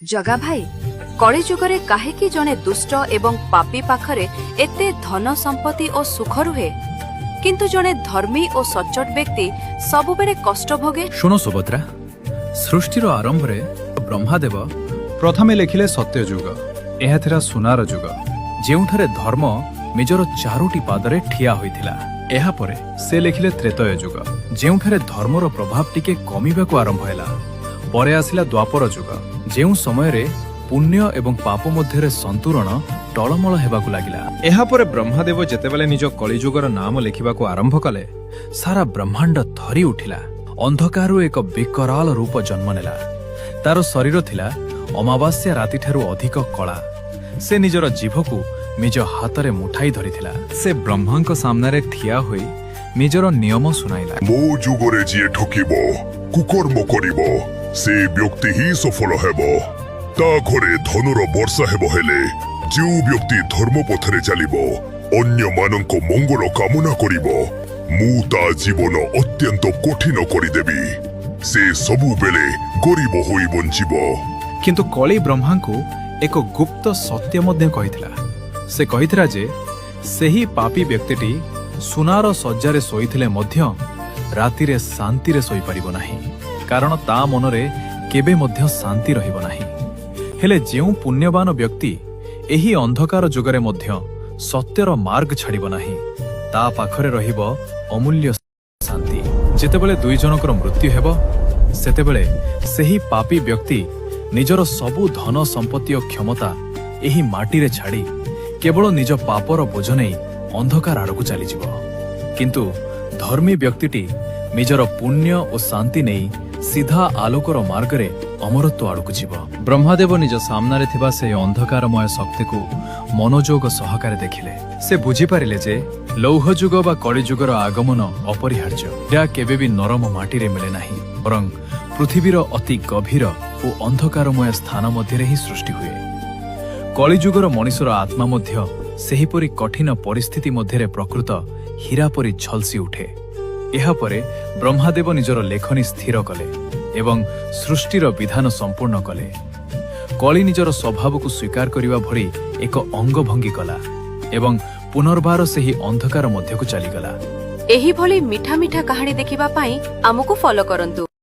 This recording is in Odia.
ଜଗା ଭାଇ, କଳିଯୁଗରେ କାହିଁକି ଜଣେ ଦୁଷ୍ଟ ଏବଂ ପାପୀ ପାଖରେ ଏତେ ଧନ ସମ୍ପତ୍ତି ଓ ସୁଖ ରୁହେ, କିନ୍ତୁ ଜଣେ ଧର୍ମୀ ଓ ସଚ୍ଚୋଟ ବ୍ୟକ୍ତି ସବୁବେଳେ କଷ୍ଟ ଭୋଗେ? ଶୁଣ ସୁଭଦ୍ରା, ସୃଷ୍ଟିର ଆରମ୍ଭରେ ବ୍ରହ୍ମାଦେବ ପ୍ରଥମେ ଲେଖିଲେ ସତ୍ୟଯୁଗ। ଏହା ଥିଲା ସୁନାର ଯୁଗ, ଯେଉଁଠାରେ ଧର୍ମ ନିଜର ଚାରୋଟି ପାଦରେ ଠିଆ ହୋଇଥିଲା। ଏହାପରେ ସେ ଲେଖିଲେ ତ୍ରେତୟ ଯୁଗ, ଯେଉଁଠାରେ ଧର୍ମର ପ୍ରଭାବ ଟିକେ କମିବାକୁ ଆରମ୍ଭ ହେଲା। ପରେ ଆସିଲା ଦ୍ୱାପର ଯୁଗ, ଯେଉଁ ସମୟରେ ପୁଣ୍ୟ ଏବଂ ପାପ ମଧ୍ୟରେ ସନ୍ତୁଳନ ଟଳମଳ ହେବାକୁ ଲାଗିଲା। ଏହାପରେ ବ୍ରହ୍ମାଦେବ ଯେତେବେଳେ ନିଜ କଳିଯୁଗର ନାମ ଲେଖିବାକୁ ଆରମ୍ଭ କଲେ, ସାରା ବ୍ରହ୍ମାଣ୍ଡ ଥରି ଉଠିଲା। ଅନ୍ଧକାରରୁ ଏକ ବିକରାଳ ରୂପ ଜନ୍ମ ନେଲା। ତାର ଶରୀର ଥିଲା ଅମାବାସ୍ୟା ରାତିଠାରୁ ଅଧିକ କଳା। ସେ ନିଜର ଜିଭକୁ ନିଜ ହାତରେ ମୁଠାଇ ଧରିଥିଲା। ସେ ବ୍ରହ୍ମାଙ୍କ ସାମ୍ନାରେ ଠିଆ ହୋଇ ନିଜର ନିୟମ ଶୁଣାଇଲା। ମୋ ଯୁଗରେ ଯିଏ ଠକିବ, କୁକର୍ମ କରିବ, ସେ ବ୍ୟକ୍ତି ହିଁ ସଫଳ ହେବ। ତା ଘରେ ଧନର ବର୍ଷା ହେବ। ହେଲେ ଯେଉଁ ବ୍ୟକ୍ତି ଧର୍ମ ପଥରେ ଚାଲିବ, ଅନ୍ୟମାନଙ୍କ ମଙ୍ଗଳ କାମନା କରିବ, ମୁଁ ତା ଜୀବନ ଅତ୍ୟନ୍ତ କଠିନ କରିଦେବି। ସେ ସବୁବେଳେ ଗରିବ ହୋଇ ବଞ୍ଚିବ। କିନ୍ତୁ କଳି ବ୍ରହ୍ମାଙ୍କୁ ଏକ ଗୁପ୍ତ ସତ୍ୟ ମଧ୍ୟ କହିଥିଲା। ସେ କହିଥିଲା ଯେ ସେହି ପାପୀ ବ୍ୟକ୍ତିଟି ସୁନାର ଶଯ୍ୟାରେ ଶୋଇଥିଲେ ମଧ୍ୟ ରାତିରେ ଶାନ୍ତିରେ ଶୋଇପାରିବ ନାହିଁ, କାରଣ ତା ମନରେ କେବେ ମଧ୍ୟ ଶାନ୍ତି ରହିବ ନାହିଁ। ହେଲେ ଯେଉଁ ପୁଣ୍ୟବାନ ବ୍ୟକ୍ତି ଏହି ଅନ୍ଧକାର ଯୁଗରେ ମଧ୍ୟ ସତ୍ୟର ମାର୍ଗ ଛାଡ଼ିବ ନାହିଁ, ତା ପାଖରେ ରହିବ ଅମୂଲ୍ୟ ଶାନ୍ତି। ଯେତେବେଳେ ଦୁଇ ଜଣଙ୍କର ମୃତ୍ୟୁ ହେବ, ସେତେବେଳେ ସେହି ପାପୀ ବ୍ୟକ୍ତି ନିଜର ସବୁ ଧନ ସମ୍ପତ୍ତି ଓ କ୍ଷମତା ଏହି ମାଟିରେ ଛାଡ଼ି କେବଳ ନିଜ ପାପର ବୋଝ ନେଇ ଅନ୍ଧକାର ଆଡ଼କୁ ଚାଲିଯିବ। କିନ୍ତୁ ଧର୍ମୀ ବ୍ୟକ୍ତିଟି ନିଜର ପୁଣ୍ୟ ଓ ଶାନ୍ତି ନେଇ ସିଧା ଆଲୋକର ମାର୍ଗରେ ଅମରତ୍ୱ ଆଡ଼କୁ ଯିବ। ବ୍ରହ୍ମାଦେବ ନିଜ ସାମ୍ନାରେ ଥିବା ସେହି ଅନ୍ଧକାରମୟ ଶକ୍ତିକୁ ମନୋଯୋଗ ସହକାରେ ଦେଖିଲେ। ସେ ବୁଝିପାରିଲେ ଯେ ଲୌହ ଯୁଗ ବା କଳିଯୁଗର ଆଗମନ ଅପରିହାର୍ଯ୍ୟ। ଏହା କେବେ ବି ନରମ ମାଟିରେ ମିଳେ ନାହିଁ, ବରଂ ପୃଥିବୀର ଅତି ଗଭୀର ଓ ଅନ୍ଧକାରମୟ ସ୍ଥାନ ମଧ୍ୟରେ ହିଁ ସୃଷ୍ଟି ହୁଏ। କଳିଯୁଗର ମଣିଷର ଆତ୍ମା ମଧ୍ୟ ସେହିପରି କଠିନ ପରିସ୍ଥିତି ମଧ୍ୟରେ ପ୍ରକୃତ ହୀରା ପରି ଝଲସି ଉଠେ। ଏହାପରେ ବ୍ରହ୍ମାଦେବ ନିଜର ଲେଖନୀ ସ୍ଥିର କଲେ ଏବଂ ସୃଷ୍ଟିର ବିଧାନ ସମ୍ପୂର୍ଣ୍ଣ କଲେ। କଳି ନିଜର ସ୍ୱଭାବକୁ ସ୍ୱୀକାର କରିବା ଭଳି ଏକ ଅଙ୍ଗଭଙ୍ଗୀ କଲା ଏବଂ ପୁନର୍ବାର ସେହି ଅନ୍ଧକାର ମଧ୍ୟକୁ ଚାଲିଗଲା। ଏହିଭଳି ମିଠା ମିଠା କାହାଣୀ ଦେଖିବା ପାଇଁ ଆମକୁ ଫଲୋ କରନ୍ତୁ।